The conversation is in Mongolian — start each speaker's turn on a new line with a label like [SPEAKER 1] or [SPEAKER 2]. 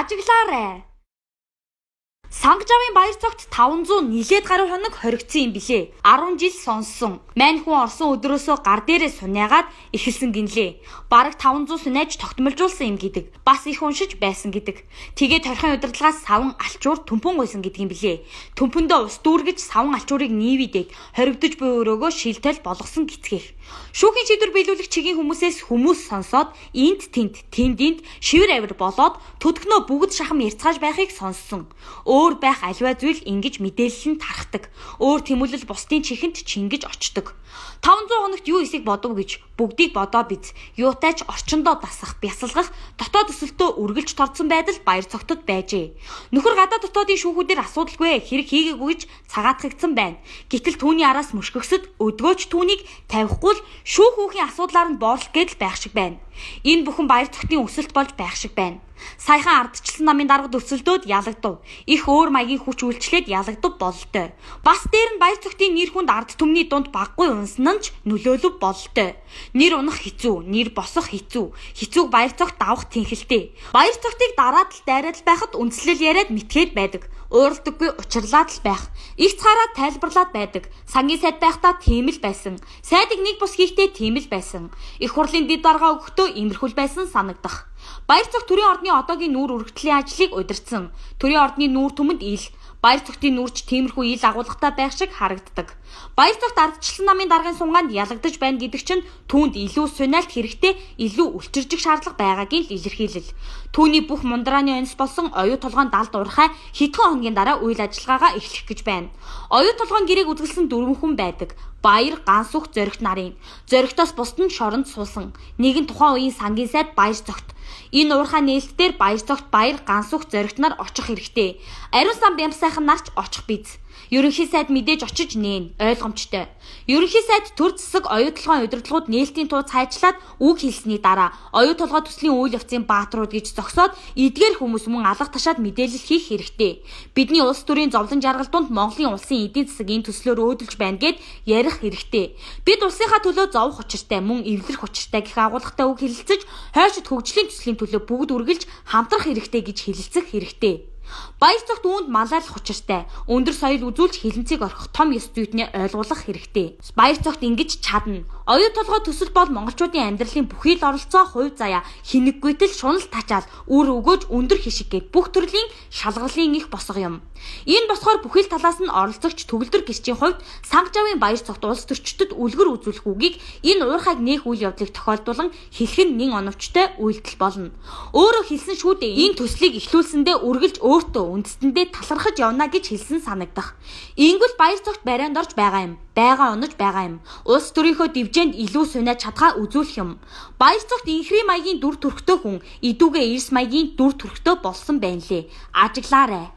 [SPEAKER 1] Ажиглаарай. Сангажавын баяр цогт 500 нилээд гаруй хоног хоригдсон юм билээ. 10 жил сонссон. Мань хүн орсон өдрөөсөө гар дээрээ сунаагаад эхэлсэн гинлээ. Бараг 500 сунааж тогтмолжуулсан юм гэдэг. Бас их уншиж байсан гэдэг. Тэгээд торхын удирдлагаас саван алчуур төмпөн гуйсан гэдэг юм билээ. Төмпөндөө ус дүүргэж саван алчуурыг нийвидээд хоригдож буй өрөөгөө шилтэл болгосон гисгэх. Шүүхийн шийдвэр биелүүлэх чигийн хүмүүсээс хүмүүс сонсоод энд тэнд тэнд энд шивэр авир болоод төдгнөө бүгд шахам ярьцгааж байхыг сонссон. Өөр байх аливаа зүйл ингэж мэдээлэл нь тархдаг. Өөр тэмүүлэл бусдын чихэнд чингэж очдог. 500 хоногт юу эсийг бодов гэж бүгдийг бодоо биз. Юутай ч орчиндоо дасах, бясалгах, дотоод өсөлтөө үргэлж тордсон байдал баяр цогтод байжээ. Нөхөр гадаад дотоодын шүүхүүдээр асуудалгүй хэрэг хийгээгүй гэж цагаатгагдсан байна. Гэтэл түүний араас мөшгөхсөд өдгөөч түүнийг тавихгүй л шүүх хүүхийн асуудлаар нь боорлох гэдэл байх шиг байна. Энэ бүхэн баяр цогтын өсөлт болж байх шиг байна. Саяхан ардчилсан намын даргад өрсөлдөөд ялагдав. Их өөр маягийн хүч үйлчлээд ялагдав бололтой. Бас дээр нь баяр цогтын нэр хүнд ард түмний дунд баггүй унсан нь ч нөлөөлөв бололтой. Нэр унах хэцүү, нэр босох хэцүү. Хэцүүг баяр цогт давах тэнхэлтэй. Баяр цогтыг дараад л дайраад л байхад үндслэл яриад мэтгээд байдаг. Ууралдаггүй учирлаад л байх. Их цаараа тайлбарлаад байдаг. Сангийн сайд байхдаа тийм л байсан. Сайдыг нэг бус хийхдээ тийм л байсан. Их хурлын дэд даргаа өгөхдөө имерхүүл байсан санагдах. Баяр цогт төрийн ордны одоогийн нүүр үргэлжлэлийн ажлыг удирдсан. Төрийн ордны нүүр түмэнд ил, баяр цогтын нүүрч тиймэрхүү ил агуулгатай байх шиг харагддаг. Баяр цогт ардчилсан намын даргын сунгаанд ялагдаж байна гэдэг чинь түүнд илүү сунаалт хэрэгтэй, илүү үлчиржих шаардлага байгаагийн л илэрхийлэл. Түүний бүх мундраны онц болсон оюу толгойн далд уурхай хэдхэн хоногийн дараа үйл ажиллагаагаа эхлэх гэж байна. Оюу толгойн гэрээг үзэглэсэн дөрвөн хүн байдаг. Баяр, Гансүх, Зоригт нарын. Зоригтоос бусд нь шоронд суусан. Нэг нь тухайн үеийн сангийн сайд Баяр цогт. Энэ уурхай нээлт дээр Баяр цогт, Баяр, Гансүх, Зоригт нар очих хэрэгтэй. Ариун сан Бямсайхан нарч очих биз. Ерөнхий сайд мэдээж очиж нээн, ойлгомжтой. Ерөнхий сайд төр засаг оюу толгойн удирдлагууд нээлтийн тууз хайчлаад үг хэлсний дараа оюу толгой төслийн үйл явцын бааtruуд гэж зогсоод эдгээр хүмүүс мөн алга ташаад мэдээлэл хийх хэрэгтэй. Бидний улс төрийн зовлон жаргал дунд Монголын улсын эдийн засаг энэ төслөөр өөдөлж байна гэд ярих хэрэгтэй. Бид улсынхаа төлөө зовох учиртай, мөн эвлэрэх учиртай гэх агуулгатай үг хэлэлцэж хойшид хөгжлийн төслийн төлөө бүгд үргэлж хамтрах хэрэгтэй гэж хэлэлцэх хэрэгтэй. Баяр цогт үүнд малайлах учиртай, өндөр соёл үзүүлж хилэнцгийг орхих том ёс зүйднээ ойлгуулах хэрэгтэй. Баяр цогт ингэж чадна. Оюу толгой төсөл бол монголчуудын амьдралын бүхий л оролцоо, хувь заяа, хинэггүйтэл шунал тачаал, үр өгөөж, өндөр хишиг гээд бүх төрлийн шалгарлын их босго юм. Энэ босгоор бүхий л талаас нь оролцогч төгөлдөр гэрчийн хувьд Сангажавын баяр цогт улс төрчдөд үлгэр үзүүлэх үгийг энэ уурхайг нээх үйл явдлыг тохиолдуулан хэлэх нь нэн оновчтой үйлдэл болно. Өөрөө хэлсэн шүү дээ. Энэ төслийг эхлүүлсэндээ үргэлж өөртөө үндэстэндээ талархаж явна гэж хэлсэн санагдах. Ингүүл баяр цогт барайнд орж байгаа юм. Байгаа онож байгаа юм. Улс төрийнхөө дивжээнд илүү сунааж чадхаа үзүүлэх юм. Баяр цогт инхрийн маягийн дүр төрхтэй хүн идүүгээ эрс маягийн дүр төрхтэй болсон байна лээ. Ажиглаарай.